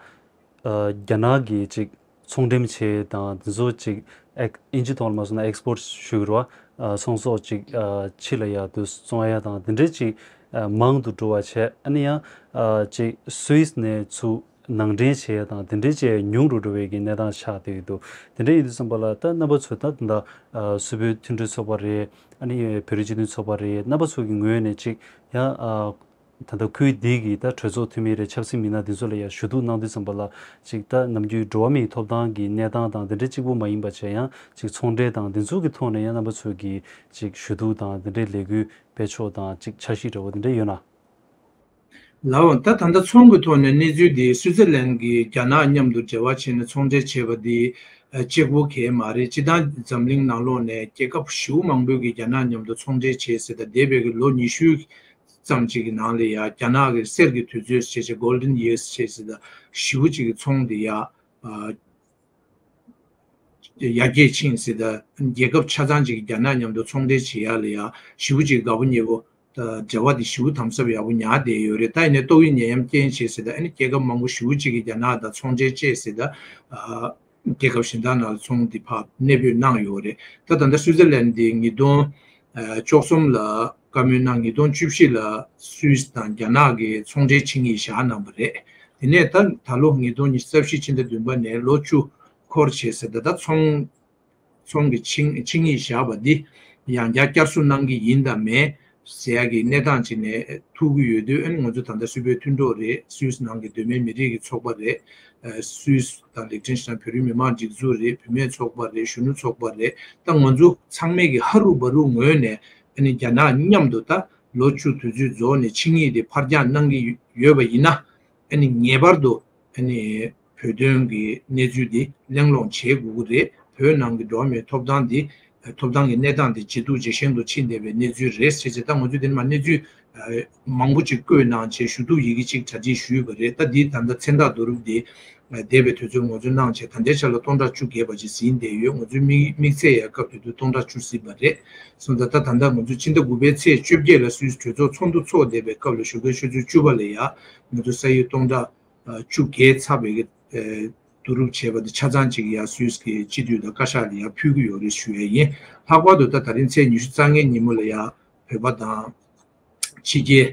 ཨ་རྒྱ་ནག་གི་ཅིག་ཚོང་འགྲེམས་བྱས་དང་དེ་ཚོ་ཅིག་ཨེག་ཨིན་ཇི་ཐོག་ལ་མ་སོང་ན་ཨེག་སི་པོར་ཊི་ཞུ་གི་རེད་བ། ཨ་ཚོང་ཟོག་ཅིག་ཨ་ཕྱི་ལ་ཡ་དུ་བཙོང་ཡ་དང་དེ་འདྲས་ཅིག་ཨ་མང་དུ་འགྲོ་བ་བྱས། ཨ་ནི་ཡང་ཨ་ཅིག་སུད་སི་ནས་ཚུར་ནང་འདྲེན་བྱས་དང་དེ་འདྲའི་བྱས་ཉུང་རུ་འགྲོ་བའི་གི་གནས་སྟངས་ཆགས་བསྡད་ཀྱི་འདུག་དེ་འདྲ་ཡིན་དུས་ཙམ་པ་ལ་ད་རྣམ་པ་ཚོས་ད་ད་ལྟ་ཨ་སུད་བོད་མཐུན་གྲོས་ཚོགས་པ་རེད། ཨ་ནི་བོད་རིགས་སྤྱི་མཐུན་ཚོགས་པ་རེད། རྣམ་པ་ཚོ་གི་ངོས་ནས་ཅིག་ཡང་ཨ་ད་ལྟ་ཁུལ་འདི་གི་ད་གྲོས་ཚོགས་འཐུས་མི་རེད། ཆབ་སྲིད་མི་སྣ་འདི་ཚོ་ལ་ཡང་ཞུ་གཏུག་གནང་དུས་ཙམ་པ་ལ་ཅིག་ད་ནམ་རྒྱུན་འགྲོ་བ་མིའི་ཐོབ་ཐང་གི་གནས་སྟངས་དང་དེ་འདྲ་གཅིག་པུ་མ་ཡིན་པ་བྱས་ཡང་ཅིག་ཚོང་འབྲེལ་དང་འདི་ཚོ་གི་ཐོག་ནས་ཡང་རྣམ་པ་ཚོ་གི་ཅིག་ཞུ་གཏུག་དང་དེ་འདྲའི་ལས་འགུལ་སྤེལ་ཕྱོགས་དང་ཅིག་འཆར་གཞི་འདྲ་བོ་དེ་འདྲ་ཡོད་ན། ལགས་འོང་། ད་ད་ལྟ་ཚོང་གི་ཐོག་ནས་གནས་ཚུལ་འདི་སུའི་ཙེར་ལན་གྱིས་རྒྱ་ནག་མཉམ་དུ་འབྲེལ་བ་བྱས་ནས་ཚོང་འབྲེལ་བྱས་པ་འདི་ཨ་གཅིག་པོ་གས་མ་རེད། སྤྱིར་བཏང་འཛམ་གླིང་ནང་ལོགས་ནས་རྒྱལ་ཁབ་ཞེ་པོ་མང་པོས་ཀྱིས་རྒྱ་ནག་མཉམ་དུ་ཚོང་འབྲེལ་བྱས་ཟེར་ད་འདས་པའི་གི་ལོ་ཉི་ཤུ་ཙམ་ཅིག་གི་ནང་ལ་ཡ་རྒྱ་ནག་གི་གསེར་གྱི་དུས་ཚོད་བྱས་བྱས་Golden Years་བྱས་ཟེར་ད་ཞེ་པོ་ཅིག་གི་ཚོང་འདི་ཡ་ཨ་ཡར་རྒྱས་ཕྱིན་ཟེར་ད་རྒྱལ་ཁབ་ཆ་ཚང་ཅིག་རྒྱ་ནག་མཉམ་དུ་ཚོང་འབྲེལ་བྱེད་ཡ་ལ་ཡ་ཞེ་པོ་ཅིག་དགའ་པོ་ཉེ་པོ་ད་འབྲེལ་བ་དེ་ཞེ་པོ་དམ་ཟབ་ཡག་པོ་ཉར་བསྡད་ཡོད་རེད། ད་ཡིན་ནའི་ཏོག་དབྱིབས་ནད་ཡམས་རྐྱེན་བྱས་ཟེར་ད་ཨ་ནི་རྒྱལ་ཁབ་མང་པོ་ཞེ་པོ་ཅིག་གིས་རྒྱ་ནག་དང་ཚོང་འབྲེལ་བཅད་ཟེར་ད་ཨ་རྒྱལ་ཁབ་གཞན་དག་ནང་ལ་ཚོང་འདི་ཕར་གནས་སྤོས་གནང་ཡོད་རེད། ད་ད་ལྟ་སུའི་ཙེར་ལན་འདི་ཉིས་སྟོང་བཅུ་གསུམ་ལ་བཀའ་མོལ་གནང་། ཉིས་སྟོང་བཅུ་བཞི་ལ་སུད་སི་དང་རྒྱ་ནག་གི་ཚོང་འབྲེལ་ཆིངས་ཡིག་བཞག་གནང་བ་རེད། དེ་ནས་ད་ད་ལོ་ཉིས་སྟོང་ཉི་ཤུ་རྩ་བཞི་ཕྱི་ཟླ་བདུན་པ་ནས་ལོ་བཅུ་འཁོར་བྱས་ཟེར་ད་ད་ཚོང་ཚོང་གི་ཆིངས་ཆིངས་ཡིག་བཞག་པ་འདི་ཡང་བསྐྱར་བསྐྱར་གསོ་གནང་གི་ཡིན་དང་མེད་ཟེར་ཡ་གི་གནས་སྟངས་ཅིག་ནས་ཐུག་གི་ཡོད་དུས། ཨ་ནི་ང་ཚོ་ད་ལྟ་སུད་བོད་མཐུན་གྲོགས་རེད། སུད་སི་ནང་གི་གདོད་མའི་མི་རིགས་ཀྱི་ཚོགས་པ་རེད། ཨ་སུད་སི་དང་ལིག་ཏེན་ཤི་ཏན་བོད་རིགས་མི་མང་སྒྲིག་འཛུགས་རེད། བུད་མེད་ཚོགས་པ་རེད། གཞོན་ནུ་ཚོགས་པ་རེད། ད་ང་ཚོ་ཚང་མས་ཀྱི་ཧ་རུ་བ་རུ་ངོས་ནས་ཨ་ནི་རྒྱ་ནག་མཉམ་དུ་ད་ལོ་བཅུ་དུས་ཚོད་རྫོགས་ནས་ཆིངས་ཡིག་དེ་ཕར་འགྱངས་གནང་གི་ཡོད་པ་ཡིན་ན། ཨ་ནི་ངེས་པར་དུ་ཨ་ནི་བོད་དོན་གྱི་གནས་ཚུལ་འདི་གླེང་སློང་བྱེད་དགོས་ཀྱི་རེད། བོད་ནང་གི་འགྲོ་བ་མིའི་ཐོབ་ཐང་འདི་ཐོབ་ཐང་གི་གནས་སྟངས་འདི་ཇེ་སྡུག་ཇེ་ཞན་དུ་ཕྱིན་བསྡད་པའི་གནས་ཚུལ་རེད་ཟེར་བྱས། ད་ང་ཚོས་དེ་ནས་མ་གནས་ཚུལ་མང་པོ་ཅིག་བཀོད་གནང་བྱས་ཞུ་གཏུག་ཡི་གེ་ཅིག་གྲ་སྒྲིག་ཞུས་པ་རེད། ད་འདི་ད་ལྟ་མཚན་རྟགས་བསྡུ་རུབ་འདི་འདས་པའི་དུས་ཚོད་ང་ཚོས་གནང་བྱས་ད་ལྟའི་ཆ་ལ་སྟོང་ཕྲག་བཅུ་བརྒལ་བ་ཅིག་ཟིན་བསྡད་ཡོད། ང་ཚོའི་དམིགས་དམིགས་ཚད་ཡང་སྐབས་དེ་དུས་སྟོང་ཕྲག་བཅུ་ཟིན་པ་རེད། སོང་ཙང་ད་ད་ལྟ་ང་ཚོས་ཕྱི་ཟླ་དགུ་པའི་ཚེས་བཅོ་བརྒྱད་ལ་སུད་སི་གྲོས་ཚོགས་ཚོགས་འདུ་ཚོགས་བསྡད་པའི་སྐབས་ལ་བཞུགས་སྒར་ཆུ་ཚོད་བཅུ་པ་ལ་ཡ་ང་ཚོ་ས་ཡིག་སྟོང་ཕྲག་བཅུ་བརྒལ་ཚར་བའི་གི་བསྡུ་རུབ་བྱས་པ་དེ་ཆ་ཚང་གཅིག་ཡ་སུད་སི་གི་སྤྱི་འཐུས་དང་བཀའ་ཤག་ལ་ཡ་ཕུལ་གི་ཡོད་རེད་ཞུ་ཡ་ཡིན། ལྷག་པར་དུ་ད་ད་རིང་ཚེས་ཉི་ཤུ་རྩ་ལྔའི་ཉིན་མོ་ལ་ཡ་བོད་པ་དང་ཕྱི་རྒྱལ་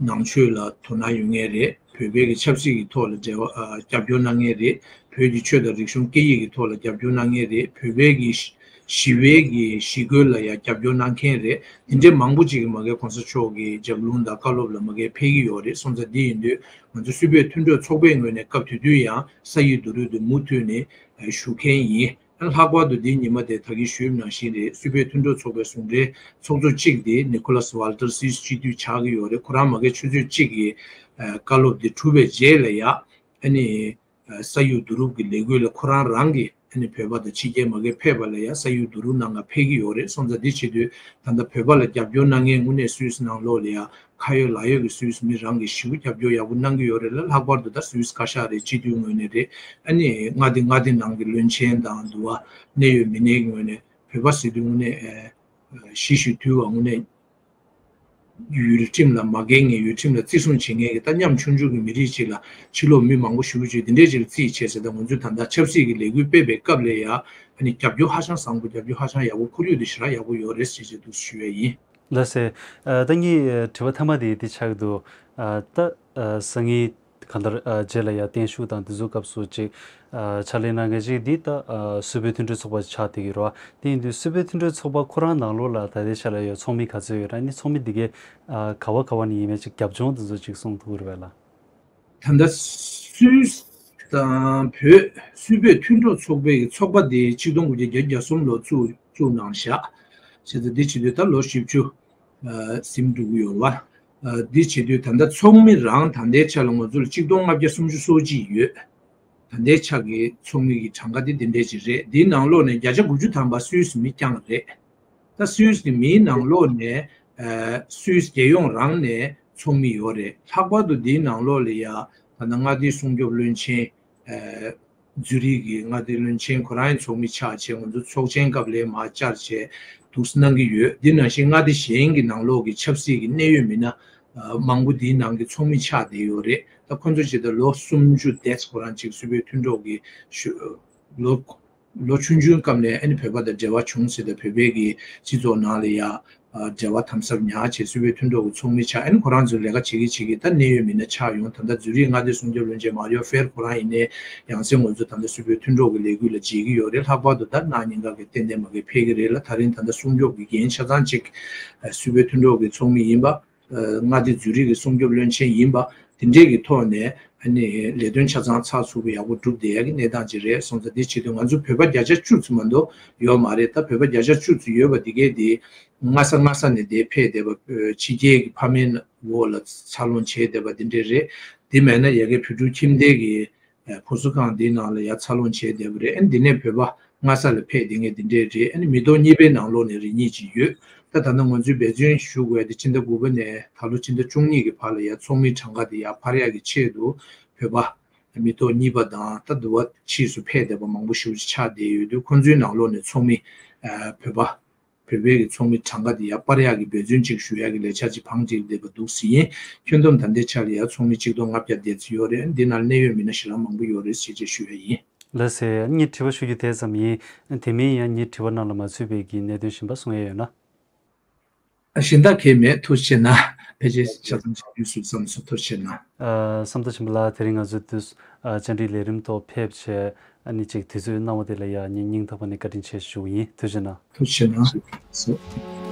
ནང་ཆོས་ལ་དོ་སྣང་ཡོད་མཁན་རེད། བོད་པའི་གི་ཆབ་སྲིད་ཀྱི་ཐོག་ལ་འབྲེལ་བ་ཨ་རྒྱབ་སྐྱོར་གནང་མཁན་རེད། བོད་ཀྱི་ཆོས་དང་རིག་གཞུང་སྐད་ཡིག་གི་ཐོག་ལ་རྒྱབ་སྐྱོར་གནང་མཁན་རེད། བོད་པའི་གི་ཞི་བའི་གི་ཞི་རྒོལ་ལ་ཡང་རྒྱབ་སྐྱོར་གནང་མཁན་རེད། དེ་འདྲའི་མང་པོ་ཅིག་གིས་མ་གི་གོང་ས་མཆོག་གི་ལྗགས་ལུང་དང་བཀའ་སློབ་ལ་མ་གི་ཕེབས་ཀྱི་ཡོད་རེད། སོང་ཙང་འདི་ཡིན་དུས་ང་ཚོ་སུད་བོད་མཐུན་གྲོགས་ཚོགས་པའི་ངོས་ནས་སྐབས་དེ་དུས་ཡང་ས་ཡིག་བསྡུ་རུབ་དེ་མུ་མཐུད་ནས་ཞུ་མཁན་ཡིན། ལྷག་པར་དུ་འདིའི་ཉི་མ་དེ་ད་གིན་ཞུས་པ་ནང་བཞིན་རེད། སུད་བོད་མཐུན་གྲོགས་ཚོགས་པའི་ཟུང་འབྲེལ་ཚོགས་གཙོ་གཅིག་དེ་ནི་ཁོ་ལཱས་ཝལ་ཏར་སུད་སི་སྤྱི་འཐུས་ཆགས་ཀྱི་ཡོད་རེད། ཁོ་རང་མ་གི་ཆུ་ཚོད་གཅིག་གི་བཀའ་སློབ་དེ་གྲུབ་པའི་རྗེས་ལ་ཡ་ཨ་ནི། ས་ཡིག་བསྡུ་རུབ་ཀྱི་ལས་འགུལ་ལ་ཁོ་རང་རང་གིས་ཨ་ནི་བོད་པ་དང་ཕྱི་རྒྱལ་མ་གི་ཕེབས་པ་ལ་ཡང་ས་ཡིག་བསྡུ་རུབ་གནང་ག་ཕེབས་ཀྱི་ཡོད་རེད། སོང་ཙང་འདི་བྱེད་དུས་ད་ལྟ་བོད་པ་ལ་རྒྱབ་སྐྱོར་གནང་མཁན་དངོས་གནས་སུད་སི་ནང་ལོགས་ལ་ཡང་ཁ་ཡོད་ལག་ཡོད་ཀྱི་སུད་སི་མི་རང་གིས་ཞེ་པོ་རྒྱབ་སྐྱོར་ཡག་པོ་གནང་གི་ཡོད་རེད་ལ། ལྷག་པར་དུ་ད་སུད་སི་བཀའ་ཤག་རེད། སྤྱི་འཐུས་ངོས་ནས་རེད། ཨ་ནི་མངའ་སྡེ་མངའ་སྡེ་ནང་གི་བློན་ཆེན་དང་འདུག་བ་གནད་ཡོད་མི་སྣའི་ངོས་ནས་བོད་པ་ཟེར་དུས་དངོས་གནས་གཞིས་བཞུགས་དུས་བ་དངོས་གནས། ཡུལ་ཁྲིམས་ལ་མ་འགལ་མཁན། ཡུལ་ཁྲིམས་ལ་བརྩི་སྲུང་བྱེད་མཁན་གྱི་ད་ཉམ་ཆུང་ཆུང་གི་མི་རིགས་ཅིག་ལ་ཕྱི་ལོགས་མི་མང་པོ་ཞེ་པོ་ཅིག་འདི་འདྲས་ཅིག་ལ་རྩིས་བྱས་ཟེར། ད་ང་ཚོས་ད་ལྟ་ཆབ་སྲིད་ཀྱི་ལས་འགུལ་སྤེལ་བའི་སྐབས་ལ་ཡ་ཨ་ནི་རྒྱབ་སྐྱོར་ཧ་ཅང་བཟང་པོ། རྒྱབ་སྐྱོར་ཧ་ཅང་ཡག་པོ། ཁོར་ཡུག་འདི་ཞེ་དྲག་ཡག་པོ་ཡོད་རེད་ཟེར་བྱས་འདུག་ཞུ་ཡ་ཡིན། ལགས་སེ། ཨ་ད་ངའི་དྲི་བ་མཐའ་མ་དེ་འདི་ཆགས་འདུག་ཨ་ད་ཨ་སང་ཉིན་གང་ལྟར་ཨ་རྗེས་ལ་ཡ་བརྟན་བཞུགས་དང་དེ་ཚོའི་སྐབས་སུ་ཅིག་ཨ་ཕྱག་ལས་གནང་མཁན་ཅིག་འདི་ད་ཨ་སུད་བོད་མཐུན་གྲོས་ཚོགས་པ་ཆགས་བསྡད་ཀྱི་རེད་བ། དེ་ཡིན་དུས་སུད་བོད་མཐུན་གྲོས་ཚོགས་པ་ཁོ་རང་ནང་ལོགས་ལ་ད་ལྟའི་ཆ་ལ་ཡོད་ཚོགས་མི་ག་ཚོད་ཡོད་ར། ཨ་ནི་ཚོགས་མི་འདི་གས་ཨ་ག་བ་ག་བ་ནས་ཡིན་མིན་ཅིག་རྒྱབ་ལྗོངས་དེ་ཚོ་ཅིག་གསུང་ཐུབ་ཀྱི་རེད་པས་ལགས། ད་ལྟ་སུད་དང་བོད་སུད་བོད་མཐུན་གྲོས་ཚོགས་པའི་ཚོགས་པ་དེ་ཆིག་སྟོང་དགུ་བརྒྱ་བརྒྱད་ཅུ་གྱ་གསུམ་ལོ་བཙུགས་བཙུགས་གནང་བཞག་བྱས་ཙང་འདི་བྱེད་དུས་ད་ལོ་བཞི་བཅུ་ ཨ་ཟིན་འགྲོ་གི་ཡོད་རེད་བ། ཨ་འདི་བྱེད་དུས་ད་ལྟ་ཚོགས་མི་རང་ད་ལྟའི་ཆ་ལ་ང་ཚོ་ལ་གཅིག་སྟོང་ལྔ་བརྒྱ་སུམ་ཅུ་སོ་གཅིག་ཡོད། ད་ལྟའི་ཆ་གི་ཚོགས་མི་གི་གྲངས་ཀ་དེ་འདི་འདྲས་ཅིག་རེད། འདིའི་ནང་ལོགས་ནས་བརྒྱ་ཆ་དགུ་བཅུ་ཐམ་པ་སུད་སི་མི་རྐྱང་རེད། ད་སུད་སི་གི་མིའི་ནང་ལོགས་ནས་ཨ་སུད་སི་རྒྱལ་ཡོངས་རང་ནས་ཚོགས་མི་ཡོད་རེད། ལྷག་པར་དུ་འདིའི་ནང་ལོགས་ལ་ཡ་ད་ལྟ་མངའ་སྡེའི་སྲུང་སྐྱོབ་བློན་ཆེན། ཨ་ཛུ་རིག་གི་མངའ་སྡེའི་བློན་ཆེན་ཁོ་རང་ཡང་ཚོགས་མི་ཆགས་བྱས། ང་ཚོ་ཚོགས་ཆེན་སྐབས་ལ་མར་བཅར་བྱས་འདུག་སེ་གནང་གི་ཡོད། འདི་ནང་བཞིན་མངའ་སྡེ་གཞན་གྱི་ནང་ལོགས་ཀྱི་ཆབ་སྲིད་ཀྱི་གནད་ཡོད་མི་སྣ་ཨ་མང་པོ་འདིའི་ནང་གི་ཚོགས་མི་ཆགས་བསྡད་ཡོད་རེད། ད་ཁོ་ཚོ་ཇི་ལྟར་ལོ་སུམ་ཅུ་དེ་ཁོ་རང་ཅིག་སུད་བོད་མཐུན་གྲོགས་ཀྱི་ཞུ་ལོ་ལོ་ཆུང་ཆུང་སྐབས་ནས་ཨ་ནི་བོད་པ་དང་འབྲེལ་བ་བྱུང་ཟེར། ད་བོད་པའི་གི་སྤྱི་ཚོགས་ནང་ལ་ཡ་ཨ་འབྲེལ་བ་དམ་ཟབ་ཉར་བྱས་སུད་བོད་མཐུན་གྲོགས་ཀྱི་ཚོགས་མི་ཆགས། ཨ་ནི་ཁོ་རང་ཚོའི་ལས་ཀ་བྱེད་ཀྱི་བྱེད་ཀྱི་ད་གནད་ཡོད་མི་སྣ་ཆགས་ཡོང་། ད་ལྟ་ཛུ་རིག་མངའ་སྡེའི་སྲུང་སྐྱོབ་བློན་ཆེན་མཱ་རིའོ་ཧྥེར་ཁོ་རང་ཡིན་ནའི་ཡང་སེ་ང་ཚོ་ད་ལྟ་སུད་བོད་མཐུན་གྲོགས་ཀྱི་ལས་འགུལ་ལ་བརྗེ་གི་ཡོད་རེད། ལྷག་པར་དུ་ད་གནངས་ཉིན་ཀ་གི་ཏན་ཏན་མ་གི་ཕེབས་ཀྱི་རེད་ལ། ད་རིང་ད་ལྟ་སྲུང་སྐྱོབ་ཀྱི་འགན་ཆ་ཚང་ཅིག་སུད་བོད་མཐུན་གྲོགས་ཀྱི་ཚོགས་མི་ཡིན་པ། མངའ་སྡེ་ཛུ་རིག་གི་སྲུང་སྐྱོབ་བློན་ཆེན་ཡིན་པ། དེ་འདྲས་ཀྱི་ཐོག་ནས་ཨ་ནི་ལས་དོན་ཆ་ཚང་ཚགས་ཚུད་པོ་ཡག་པོ་སྒྲུབ་བསྡད་ཡག་གི་གནས་སྟངས་ཅིག་རེད་སོང་ཙང་། དེ་བྱེད་དུས་ང་ཚོ་བོད་པ་བརྒྱ་ཆ་བཅུ་ཙམ་མ་གཏོགས་ཡོད་མ་རེད། ད་བོད་པ་བརྒྱ་ཆ་བཅུ་ཙམ་ཡོད་པ་འདི་གས་དེ་སྔ་ས་སྔ་ས་ནས་དེ་ཕེབས་བསྡད་པ། ཕྱི་རྒྱལ་གྱི་ཕ་མའི་འོག་ལ་འཚར་ལོངས་བྱས་བསྡད་པ་འདི་འདྲས་རེད། དེ་མེད་ན་ཡ་གི་བོད་ཕྲུག་ཁྱིམ་སྡེ་གི་ཨ་ཕོ་གསར་ཁང་འདིའི་ནང་ལ་ཡ་འཚར་ལོངས་བྱས་བསྡད་པ་རེད། ཨ་ནི་འདི་ནས་བོད་པ་སྔ་ས་ལ་ཕེབས་བསྡད་མཁན་འདི་འདྲས་རེད། ཨ་ནི་མི་ཐོག་གཉིས་པའི་ནང་ལོགས་ནས་རེད་གཉིས་ཅིག་ཡོད། ད་ད་ལྟ་ང་ཚོས་འབད་བརྩོན་ཞུ་དགོས་དེ་ཕྱི་ཟླ་དགུ་པ་ནས་ད་ལོ་ཕྱི་ཟླ་བཅུ་གཉིས་ཀྱི་བར་ལ་ཡ་ཚོགས་མིའི་གྲངས་ཀ་དེ་ཡར་འཕར་ཡག་གི་ཆེད་དུ་བོད་པ་མི་ཐོག་གཉིས་པ་དང་ད་དུ་བ་ཕྱིས་སུ་ཕེབས་བསྡད་པ་མང་པོ་ཞེ་པོ་ཅིག་ཆགས་བསྡད་ཡོད་དུས་ཁོང་ཚོའི་ནང་ལོགས་ནས་ཚོགས་མི་ཨ་བོད་པ། བོད་པའི་གི་ཚོགས་མི་གྲངས་ཀ་དེ་ཡར་སྤར་ཡག་གི་འབད་བརྩོན་ཅིག་ཞུ་ཡག་གི་ལས་འཆར་ཅིག་བང་སྒྲིག་བསྡད་པ་འདུག་ཟེར་ཡིན། ཁྱོན་བསྡོམས་ད་ལྟའི་ཆ་ལ་ཡ་ཚོགས་མི་གཅིག་སྟོང་ལྔ་བརྒྱ་དེ་ཙམ་ཡོད་རེད། འདི་ནང་གནད་ཡོད་མི་སྣ་ཞེ་དྲག་མང་པོ་ཡོད་རེད་ཟེར་བྱས་ཞུ་ཡ་ཡིན། ལགས་སེ། ངས་དྲི་བ་ཞུ་རྒྱུ་དེ་ཙམ་ཡིན། དེ་མིན་ཡང་ངའི་དྲི་བ་ནང་ལ་མ་ཚུད་པའི་གི་གནད་དོན་གཞན་པ་གསུང་ཡ་ཡོད་ན། ཨ་གཞན་དག་གས་མེད། ཐུགས་རྗེ་གནང་། ཕལ་ཆེར་ཆ་ཚང་ཞིག་ཡོད་སུ་བསམ་སོང་། ཐུགས་རྗེ་གནང་། ཨ་བསམ་གཏན་ཆེན་པོ་ལགས། དེ་རིང་ང་ཚོའི་དུས་ཨ་བཅར་འདྲིའི་ལས་རིམ་ཐོག་ཕེབས་བྱས་ཨ་ནི་ཅིག་དུས་ཚོད་གནང་བ་དེ་ལ་ཡ་ངས་སྙིང་ཐག་པ་ནས་བཀའ་དྲིན་ཆེ་ཞུ་གི་ཡིན། ཐུགས་རྗེ་གནང་། ཐུགས་རྗེ་གནང་།